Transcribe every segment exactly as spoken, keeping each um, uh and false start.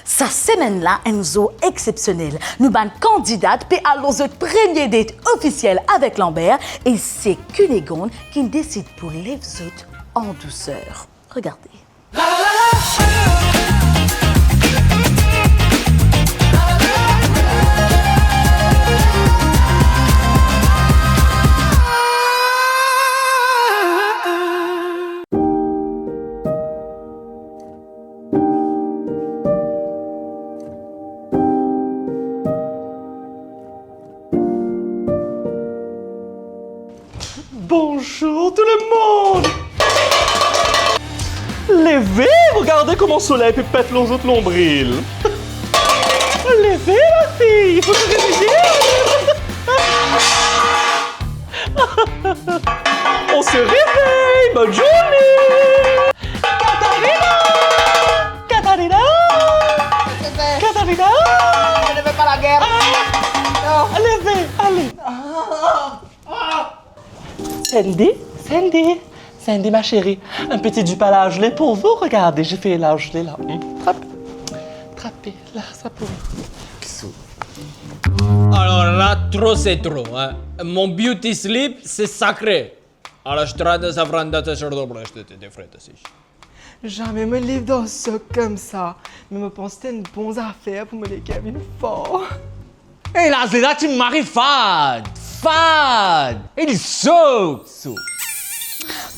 Sa semenn la, enn zour exsepsionel. Nou bann kandidat pe al lor zot premie date ofisiel avek Lambert e se Cunégonde ki desid pou lev zot an douser. Regarde. Bonjour tout le monde. Leve, regardez comment soleil pe pet lor zot lonbril. Leve, la fille, faut se réveiller. On se réveille, bonne journée. Katarina! Katarina! Katarina! Je ne veux pas la guerre. Non. Allez, allez. Sandy, Sandy, Sandy, ma chérie, un petit jupe à la gelée pour vous. Regardez, j'ai fait la gelée là. Hmm, trape, trape, là, ça pour vous. Alor la, tro se tro, hein. Mon beauty sleep, c'est sacré. Alor, je train de savoir de te sur de brèche de, de, de frette, si. Zame mo lev dan sok koumsa, me mo panse ti enn bon zafer pou mo leker vinn for. E la, Zena, ti mari fad, fad. E li sok, sok.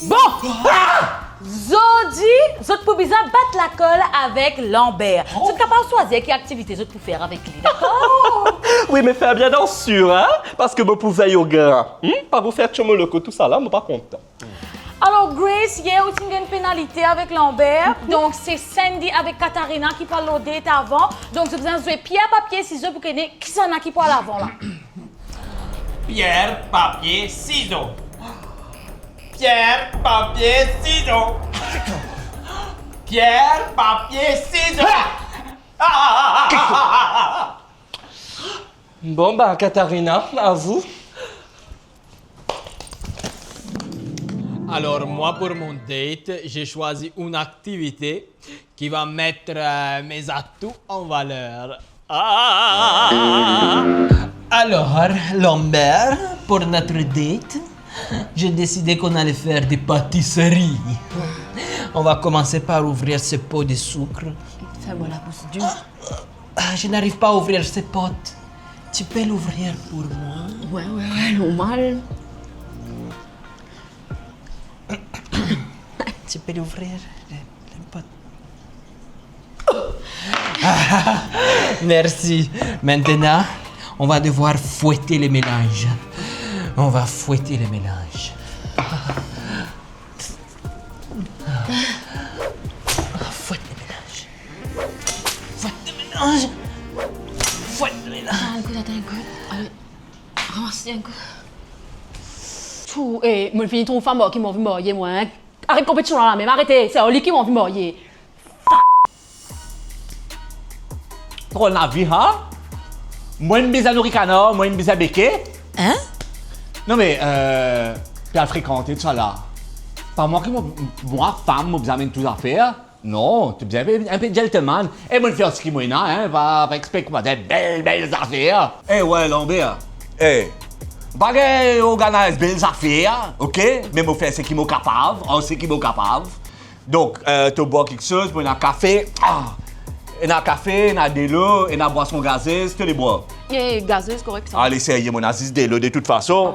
Bon! Ah! Zordi, zot pou bizin bat lakol avek Lambert. Oh. Zot kapav swazir ki aktivite zot pou fer avek li, dakor? Wi, me fer bien dan sir, hein? Paske mo pou vey o grin. Hmm? Pa pou fer tchomoloko, tousala, mo pa kontan. Alor, Grace, yer ou ti gagn penalite avek Lambert. Mhm. Donk, se Sandy avek Katarina ki pou al lor date avan. Donk, zot bizin zwe pier, papie, sizo pou kone kisannla ki pou al avan la. Pier, papie, sizo. Pier, papie, sizo. Pier, papie, sizo. Ah! Bon, ben, Katarina, à vous. Alors, moi, pour mon date, j'ai choisi une activité qui va mettre, euh, mes atouts en valeur. Ah! Alors, Lambert, pour notre date, j'ai décidé qu'on allait faire des pâtisseries. On va commencer par ouvrir ce pot de sucre. Fais-moi la bouche dure. Ah, je n'arrive pas à ouvrir cette porte. Tu peux l'ouvrir pour moi ? Ouais, ouais, ouais, normal. Tu peux l'ouvrir, le, le porte. Merci. Maintenant, on va devoir fouetter le mélange. On va fouetter le mélange. Fouette le mélange. Fouette le mélange. Fouette le mélange. Atann enn kout, atann enn kout. Ale, ramas enn kout. Tou, eh, mo finn fini trouv fam ki mo anvi marye, mwa, hein. Aret konpetision la mem, arete, se ar li ki mo anvi marye. Drol lavi, ha? Mwa, mo bizin nouri kanar, mwa, mo bizin beke. Hein? Non, me, euh, pe al frekante tousala. Pa mwa ki mo, mwa, fam, mo bizin amenn tou zafer. Non, to bizin enpe, enpe gentleman. E mo fer seki mo ena, hein, pa, pa expek kouma de bel, bel zafer. Eh, ouais, Lambert. Eh, pa gagn organiz bel zafer, ok? Me mo fer seki mo kapav, an seki mo kapav. Donk, euh, to bwar kiksoz, mo ena kafe. Ah! Ena kafe, ena delo, ena bwason gazez, to le bwar? Eh, gazez, korek sa. Ale, serye, mo ena zis delo de tout fason.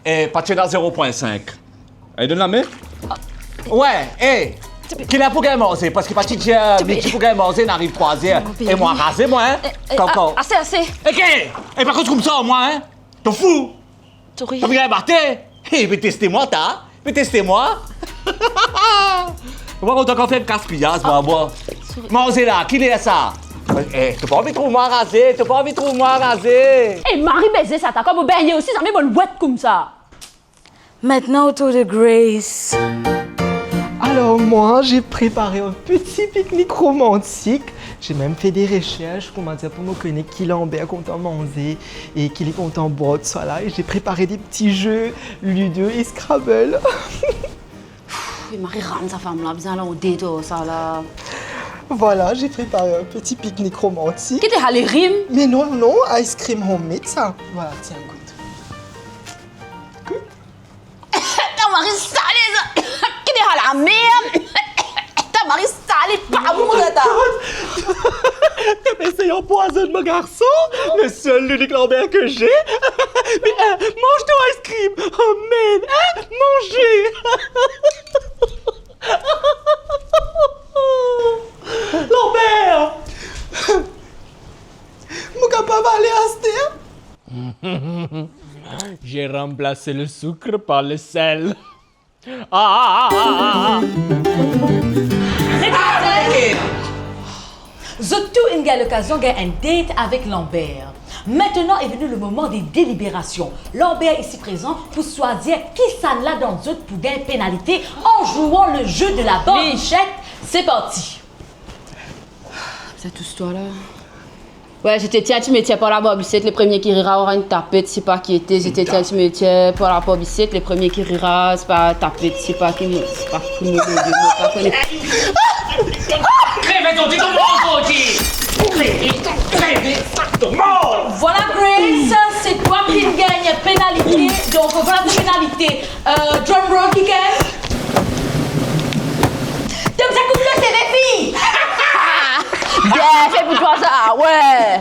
E pa ti ena zero pwin sink? Ey, donn lame. Ouais, eh! Kilor pou gagn manze? Paske pa ti dir midi pou gagn manze, nou ariv trwa zer. E mwa raze, mwa, hein? Eh, eh, kankan. Ah, ase, ase. E ki? E pa koz koumsa, mwa, hein? To fou? Sorry. To pe gagn bate? Hey, pe teste mwa, ta? Pe teste mwa? Mwa, kontan kan fer gaspiyaz, mwa, mwa. Sorry. Manze la, kiler sa? Eh, to pa anvi trouv mwa raze, to pa anvi trouv mwa raze. Eh, mari beze sa, ta, kan mo benie osi, zame mo lwet koumsa. Maintenant, au tour de Grace. Alors, moi, j'ai préparé un petit pique-nique romantique. J'ai même fait des recherches, kouma dir, pou mo kone ki Lambert kontan manze e ki li kontan bwar, tousala. Et j'ai préparé des petits jeux, Ludo et Scrabble. Pff, li mari rann sa fam la, bizin al an date ar sa la. Voilà, j'ai préparé un petit pique-nique romantique. Ki to ale rim? Mais non, non, ice cream homemade, ça. Voilà, tiens, goûte. Goûte. Ta mari sale sa! Ki to ale amer! Ta mari sale, pa bon sa. To pe esey anpwazonn mo garson, le sel, l'unique Lambert que j'ai. Mais, euh, mange ton ice cream. Oh, man, hein? Manger. Lambert! Mo kapav ale aster? J'ai remplacé le sucre par le sel. Ah, ah, ah, ah, ah, ah. Zot tou inn gagn lokazion gagn enn date avek Lambert. Maintenant est venu le moment des délibérations. Lambert ici présent pou swazir kisannla dan zot pou gagn penalite en jouant le jeu de la barbichette. C'est parti. Sa tous twa la. Ouais, je te tiens, tu me tiens par la barbichette, le premier qui rira aura une tapette, c'est pas qui était, je te tiens, tu me tiens par la barbichette, le premier qui rira, c'est pas tapette, c'est pas qui me, c'est pas qui me, je me, pas connu. Kreve to, ti to mor, ti. Kreve, kreve, sa to mor. Voilà, Grace, c'est toi qui gagne pénalité. Donc, voilà ta pénalité. Euh, drum roll, Kiken. Tom, sa koup le seve, fi. Bien, se pou twa sa, ouais.